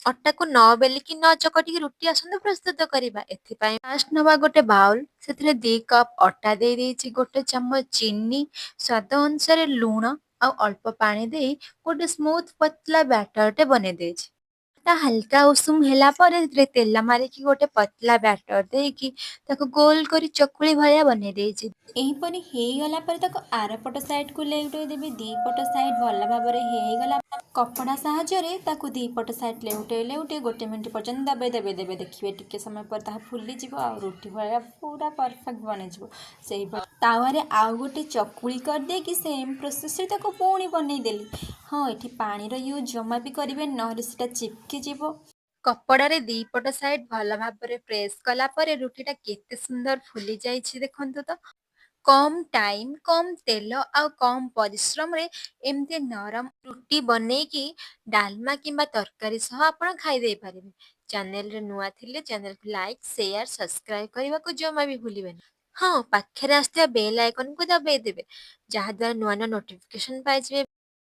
ଅଟାକୁ ନ ବେଲିକି, ନ ଚକଟିକି ରୁଟି ଆସନ୍ତୁ ପ୍ରସ୍ତୁତ କରିବା। ଏଥିପାଇଁ ଫାଷ୍ଟ ନେବା ଗୋଟେ ବାଉଲ। ସେଥିରେ 2 କପ୍ ଅଟା ଦେଇ ଦେଇଛି, 1 ଚାମଚ ଚିନି, ସ୍ୱାଦ ଅନୁସାରେ ଲୁଣ ଆଉ ଅଳ୍ପ ପାଣି ଦେଇ ଗୋଟେ ସ୍ମୁଥ ପତଲା ବ୍ୟାଟରଟେ ବନେଇ ଦେଇଛି। ଅଟା ହାଲକା ଉଷୁମ ହେଲା ପରେ ସେଥିରେ ତେଲ ମାରିକି ଗୋଟେ ପତଲା ବ୍ୟାଟର ଦେଇକି ତାକୁ ଗୋଲ କରି ଚକୁଳି ଭଳିଆ ବନେଇ ଦେଇଛି। ଏହିପରି ହେଇଗଲା ପରେ ତାକୁ ଆରପଟ ସାଇଡ଼କୁ ଲେଉଟେଇ ଦେବେ। ଦୁଇ ପଟ ସାଇଡ଼ ଭଲ ଭାବରେ ହେଇଗଲା, କପଡ଼ା ସାହାଯ୍ୟରେ ତାକୁ ଦୁଇ ପଟ ସାଇଡ଼ ଲେଉଟେଇ ଲେଉଟେଇ 1 ମିନିଟ୍ ପର୍ଯ୍ୟନ୍ତ ଦବେଇ ଦବେଇ ଦେବେ। ଦେଖିବେ, ଟିକେ ସମୟ ପରେ ତାହା ଫୁଲିଯିବ ଆଉ ରୁଟି ଭଳିଆ ପୁରା ପରଫେକ୍ଟ ବନିଯିବ। ସେହିପରି ତାୱାରେ ଆଉ ଗୋଟେ ଚକୁଳି କରିଦେଇକି ସେମ୍ ପ୍ରୋସେସ୍ରେ ତାକୁ ପୁଣି ବନେଇଦେଲି। ହଁ, ଏଠି ପାଣିର ୟୁଜ୍ ଜମା ବି କରିବେନି, ନହେଲେ ସେଇଟା ଚିପକି ଯିବ। କପଡ଼ାରେ ଦି ପଟ ସାଇଡ୍ ଭଲ ଭାବରେ ପ୍ରେସ୍ କଲା ପରେ ରୁଟିଟା କେତେ ସୁନ୍ଦର ଫୁଲି ଯାଇଛି ଦେଖନ୍ତୁ ତ। କମ୍ ଟାଇମ୍, କମ୍ ତେଲ ଆଉ କମ୍ ପରିଶ୍ରମରେ ଏମିତି ନରମ ରୁଟି ବନେଇକି ଡାଲମା କିମ୍ବା ତରକାରୀ ସହ ଆପଣ ଖାଇ ଦେଇପାରିବେ। ଚ୍ୟାନେଲରେ ନୂଆ ଥିଲେ ଚ୍ୟାନେଲକୁ ଲାଇକ୍, ସେୟାର, ସବସ୍କ୍ରାଇବ୍ କରିବାକୁ ଜମା ବି ଭୁଲିବେନି। ହଁ, ପାଖରେ ଆସୁଥିବା ବେଲ୍ ଆଇକନକୁ ଦବେଇ ଦେବେ, ଯାହାଦ୍ୱାରା ନୂଆ ନୂଆ ନୋଟିଫିକେସନ ପାଇଯିବେ।